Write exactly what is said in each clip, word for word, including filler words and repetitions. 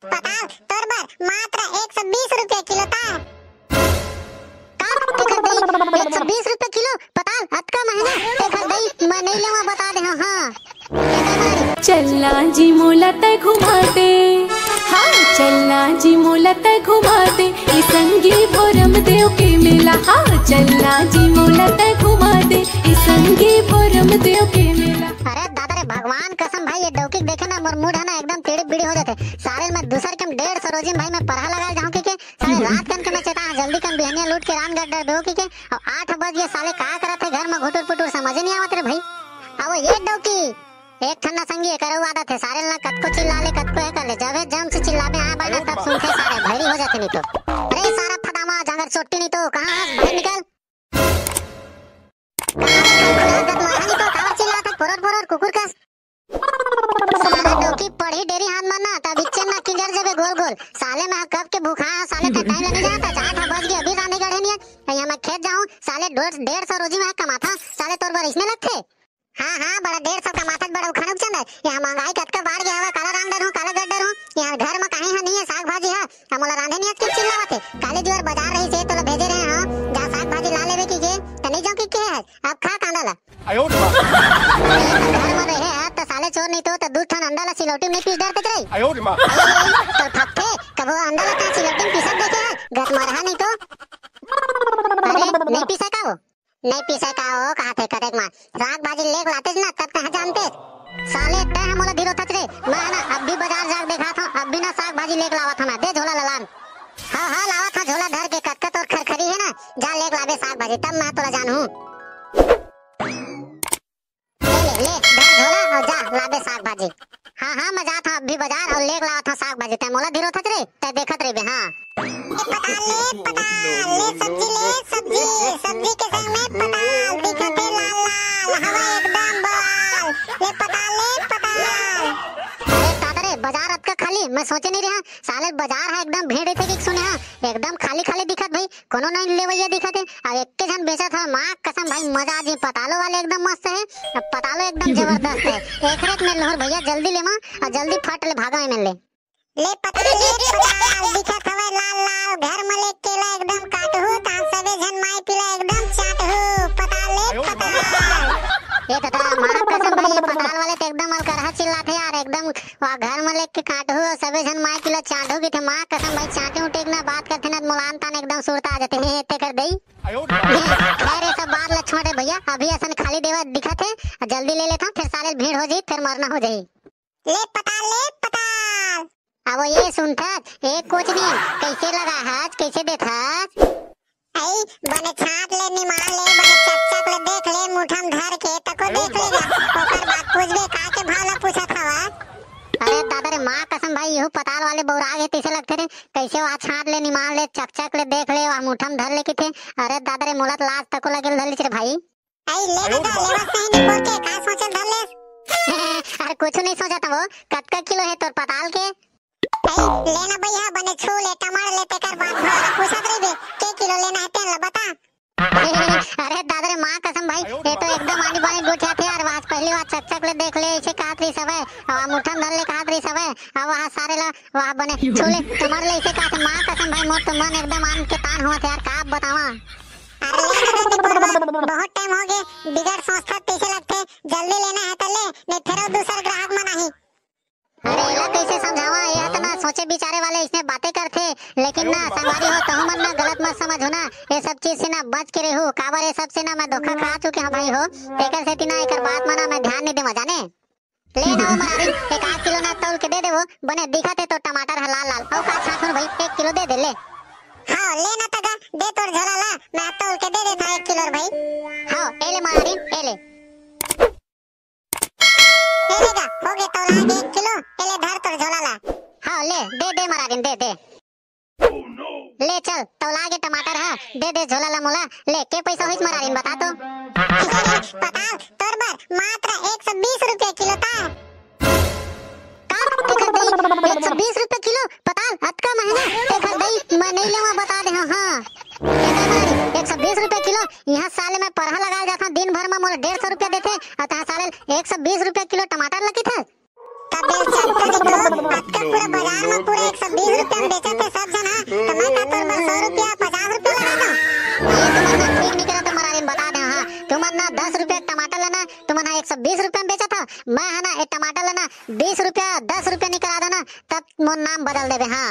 पताल तोर बर मात्र एक सौ बीस रुपया किलो ता। का? तेखर दई, एक सौ बीस रुपया किलो? पताल अतका महंगा? तेखर दई, मैं नहीं लेवा, बता दे हँव, हाँ। चलना जी मोला तै घुमा दे, हाँ, चलना जी मोला तै घुमा दे, ए संगी भोरम देव के मेला, हाँ, चलना जी मोला तै घुमा दे, ए संगी भोरम देव के मेला। अरे दादा रे, भगवान कसम भाई, ये डौकी के देखे ना, मोर मूड है ना एकदम चिड़ी बिड़ी हो जाथे। साले मैं दूसर के डेढ़ सौ रोजी में भाई मैं परहा लगा जाहूँ कि के, साले रात कन के मैं चेता, हाँ, जल्दी कन बिहनिया लूट के रान गड्ढा दो कि के, अब आठ बज गए, साले का करत हे घर में घुटुर पुटुर, समझ नहीं आवत रे भाई। अब ये डौकी, एक ठन्ना संगी एकर आदत हे, सारे ना कतको चिल्ला ले, कतको हे कर ले, जब हे जम से चिल्लाबे, हाँ बाना, तब सुनथे सारे, भैरी हो जाथे नहीं तो। अरे सारा फदामा, जांगर चोट्टी नहीं तो, कहाँ हस भाई, निकल। का रे, खलखुला गत मरहा नहीं तो, काबर चिल्लात हे, पोरोर पोरोर, कुकुर कस। साला डौकी पढ़ी डेरी हाथ मारना, तब इच्चे ना किंजर जबे गोल गोल। साले मैं कब के भूखा हूँ, साले का टाइम लगे जाता, चार ठा बज गए, अभी रांधे गढ़े नहीं है। यहाँ मैं खेत जाऊँ, साले डेढ़, डेढ़ सौ रोजी में कमाथा, साले तोर बर इसने लगथे। हाँ, हाँ, बड़ा डेढ़ सौ कमाथस बड़ा उखान उगचंद। यहाँ महंगाई कतका बाढ़ गया हवा, काला रांध डर हूँ, काला गड्डर हूँ। यहाँ घर में कहीं है नहीं है, साग भाजी है, हम ओला रांधे नहीं है, चिल्लावत हे। काली जुआर बाजार रही से तोला भेजे रहे हाँ, जा साग भाजी ला लेवे की के, त नहीं जाओ की के है, अब खा कांदा ला। आयो रे माँ। अरे, घर में रहे है, त साले चोर नहीं तो, त दू ठन अंडा ला सिलौटी में नहीं पीस डरते करे। आयो रे माँ। तो फटके, कबो अंडा ला त सिलौटी में पीसत देखे है, गत मरहा नहीं तो। अरे, नहीं पीसे का वो? नहीं पीसे का हो, कहा थे कतेक मा। साग भाजी लेके लातेस ना, तब कहाँ जानते? साले, तै ह मोला धीरो थच रे। मैं ह ना, अब भी बाजार जाके देखा था, अब भी ना साग भाजी लेके लावा था मैं। दे झोला ललान। हाँ, हाँ, लावा था झोला धर के, कतका तोर खरखरी है ना, जा लेके लाबे साग भाजी, तब मैं तोला जानहूँ। ले, ले, ले, धर झोला और जा, लाबे साग भाजी। हाँ, हाँ, मैं जात हूँ अभी बाजार और लेके लावत हूँ साग भाजी। तै मोला धीरो थच रे, तै देखत रहिबे, हाँ। ए पताल, ले पताल, ले सब्जी, ले सब्जी, सब्जी के संग में पताल दिखत हे लाल लाल, हवा एकदम बवाल। ले पताल, ले पताल। अरे दादा रे, बाजार अतका खाली, मैं सोचे नहीं रहा, साले बाजार है एकदम भीड़ रहिथे कि सुने हाँ, एकदम खाली खाली दिखत भाई। कोनो नहीं लेवइया दिखत हे, अब एक्के झन बेचत हे, माँ कसम भाई, मजा आ जी। पतालो वाले एकदम मस्त हे, अब पतालो एकदम जबरदस्त हे। एकरे में लोहर भैया जल्दी लेमा, अउ जल्दी फट ले भागा एमें ले। ले पताल, ले पताल, दिखत हवय लाल लाल, घर में ले केला एकदम काटहू, तहाँ सबे झन माई पीला एकदम चाटहू, पताल ले पताल। ए दादा, माँ कसम भाई, ये पताल वाले तो एकदम अलकरहा चिल्लाथे यार, एकदम वा घर में लेके काटहू, सबे झन माई पीला चाटहू किथे, माँ कसम भाई, चाटे उटे के ना बात करथे ना, मोला आन तान एकदम सुरता आ जाथे, हे, हे, ते कर दई। खैर, ये सब बात ला छोड़े भैया, अभी असन खाली देवा दिखत हे, जल्दी ले लेथन, फिर साले भीड़ हो जाही, फिर मरना हो जाही। ले पताल, ले पताल। अब ये सुनथस, ए कोचनी, कैसे लगा हस, कैसे देथस? आई, बने छाट ले, निमाल ले, बने चकचक ले, देख ले, मुठम धर के, तको देख लेगा, ओकर बाद पूछबे, का के भाव ला पूछत हवस? अरे दादा रे, माँ कसम भाई, यहू पताल वाले बौरा गे तैसे लगथे रे, कैसे वहाँ छाट ले, निमाल ले, चकचक ले, देख ले, वहाँ मुठम धर ले किथे। अरे दादा रे, मोला त लाज तको लगेल धर लीच रे भाई। आई, ले दादा, लेवत नहीं निपोर के, का सोचल धर ले? अरे कुछ नहीं सोचा था वो, कतका किलो है तोर पताल के? आई, लेना भैया, बने छू ले, टमाड़ ले, तेकर बाद भाव पूछत रहिबे, के किलो लेना है, तेन ला बता। अरे दादा रे, माँ कसम भाई, ये तो एकदम आनी बानी गोठियाथे यार। आज पहली बार चकचक ले देख ले, ऐसे कहत रही सबे, अब मुठन धर ले कहत रही सबे, अब वहाँ सारे ला, वहाँ बने छू ले, टमाड़ ले, ऐसे कहत, माँ कसम भाई, मोर तो मन एकदम आन के तान होवत हे यार, का बतावा। अरे ले ना, जल्दी बोल, बहुत टाइम हो गए, बिगड़ संस्था कैसे लगते, जल्दी लेना है तो ले, नहीं फिर दूसर ग्राहक मन आही। अरे एला कैसे समझावा, ये तो ना सोचे बिचारे वाले इसने बातें करथे, लेकिन ना संगवारी हो, तहु मन ना गलत मत समझ हो ना, ये सब चीज से ना बच के रहू, काबर ये सब से ना मैं धोखा खा चुके हूँ भाई हो, एकर सेती ना एकर बात में ना मैं ध्यान नहीं देवा जाने। ले ना वो मरारी, एक आध किलो ना तौल के दे दे वो, बने दिखत हे तो टमाटर है लाल लाल, अउ का छाट भाई, एक किलो दे दे ले। हाँ, ले ना तगा, दे तोर झोला ला, मैं तौल के दे देता एक किलो भाई। हाँ, ए ले मरारी, ए ले। ए ले गा, हो गे तौला के एक किलो, ए ले धर तोर झोला ला। हाँ, ले, दे, दे मरारिन, दे, दे। ले चल, तौला के टमाटर हा, दे दे झोला ला मोला, ले, के पैसा होइस मरारिन, बता तो। पताल, तोर बर मात्र एक सौ बीस रुपया किलो ता। का? तेखर दई, एक सौ बीस रुपया किलो? पताल, अतका महंगा? तेखर दई, मैं नहीं लेवा, बता दे, हाँ, हाँ। तेखर मारी, एक सौ बीस रुपया किलो, यहाँ साले मैं परहा लगा जाता हूँ, दिन भर में मोला डेढ़ सौ रुपया देथे, और तहाँ साले एक सौ बीस रुपया किलो टमाटर लगी था। तब बेलचा, तब तो अतका पूरा बाजार में पूरा एक सब बीस रुपया में बेचत हे सब झन, हाँ, त मैं का तोर बर सौ रुपया, पचास रुपया लगा दूं? ये तुमन ना ठीक नहीं करत हो मरारिन, बता दे, हाँ, तुमन ना दस रुपया के टमाटर लेना, तुमन हा एक सौ बीस रुपया में बेचत हो, मैं हा ना ये टमाटर लेना बीस रुपया, दस रुपया निकला दो ना, तब मोर नाम बदल देबे, हाँ।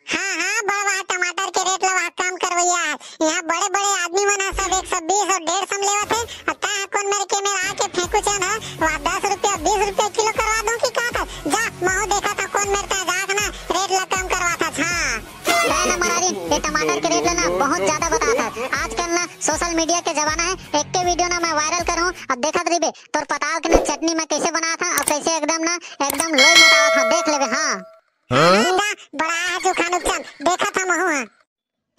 हाँ, हाँ, बड़वा, टमाटर के रेट ला वहाँ कम करवैया है। यहाँ बड़े-बड़े आदमी मन ह सब एक सौ बीस और डेढ़ सौ में लेवत हे, और तैं ह कोन मेर के मेर आके फेंकू चंद ह, वहाँ दस रुपया, बीस रुपया किलो करवा दूं कि का था? जा, महू देखत हंव कोन मेर तैं जाके ना रेट ला कम करवाथस, हाँ। तैं ना मरारी, ये टमाटर के रेट ला ना बहुत ज्यादा बताथस। आजकल ना सोशल मीडिया के जमाना है, एक के वीडियो ना मैं वायरल करूँ, अब देखत रहिबे, तोर पताल के ना चटनी मैं कैसे बनात हंव, और कैसे एकदम ना, एकदम लोई मचावत हंव, देख लेबे, हाँ। हाँ? जा, बड़ा है जुखानुक चंद, देखत हंव महू ह।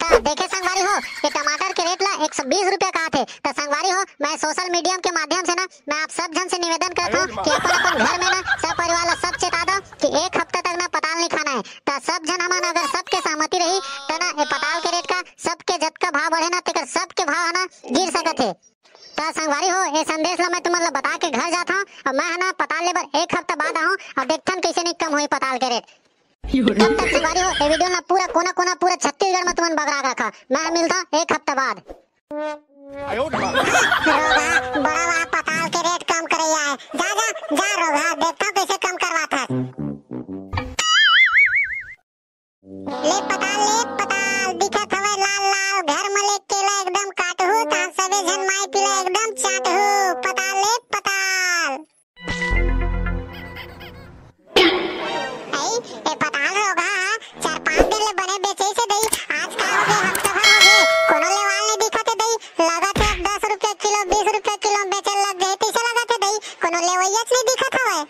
त देखे संगवारी हो, ये टमाटर के रेट ला एक सौ बीस रुपया कहाथे। त संगवारी हो, मैं सोशल मीडिया के माध्यम से ना, मैं आप सब झन से निवेदन करत हंव कि अपन अपन घर में ना सब परिवार ला सब चेता दो कि एक हफ्ता तक ना पताल नहीं खाना है। त सब झन हमन अगर सबके सहमति रही, त ना ये पताल के रेट का सबके जतका भाव बढ़े ना, तेकर सबके भाव है ना गिर सकत हे। त संगवारी हो, ये संदेश ला मैं तुमन ला बता के घर जात हंव, और मैं है ना पताल लेबर एक हफ्ता बाद आहूं, और देखथन कैसे नहीं कम होई पताल के रेट। तब तक संगवारी हो, ये वीडियो ला पूरा कोना कोना पूरा छत्तीसगढ़ में तुमन बगरा के रखा। मैं मिलता एक हफ्ता बाद। रोगहा, बड़ा वाला पताल के रेट कम करैया है। जा, जा, जा रोगहा, देखता हूँ कैसे कम करवाता है। ले पताल, ले पताल, दिखत हवय लाल लाल, घर में ले केला एकदम काटहू, तहाँ सबे झन माई पीला एकदम चाटहू। पताल, ले पताल। अई, ए पताल रोगहा ह चार पांच दिन ले बने बेचइस हे दई, आज का होगे, हफ्ता भर होगे, कोनो लेवाल नइ दिखत हे दई। लगत हे अब दस रुपया किलो, बीस रुपया किलो में बेचे लग जाही, तइसे लगत हे दई, कोनो लेवइयाच नइ दिखत हवय।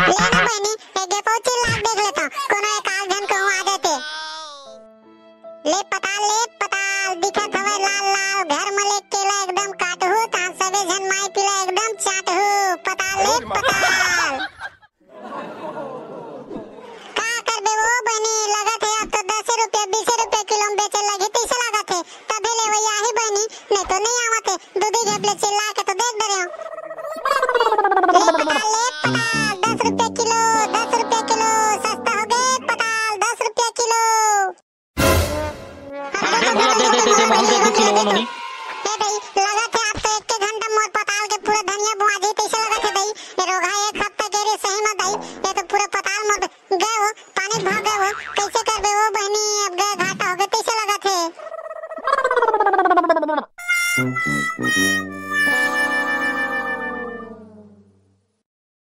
ले ना बहिनी, ए गे पहुंची लाग देख लेता, कोनो एक आध झन कहूं आ जाते। ले पताल, ले पताल, दिखत हवय लाल लाल, घर में ले केला एकदम काटहू, तहाँ सबे झन माई पीला एकदम चाटहू। पताल, ले पताल। का करबे वो बहिनी, लगत हे अब तो दसे रुपया, बीसे रुपया किलो में बेचे लगही, तइसे लगत हे। तभे लेवइया आही बहिनी, नहीं तो नहीं आवत हे। दूधी घेप ले चिल्ला के तो देख डरे हो। ले पताल, ले पताल, दस रुपया किलो, दस रुपया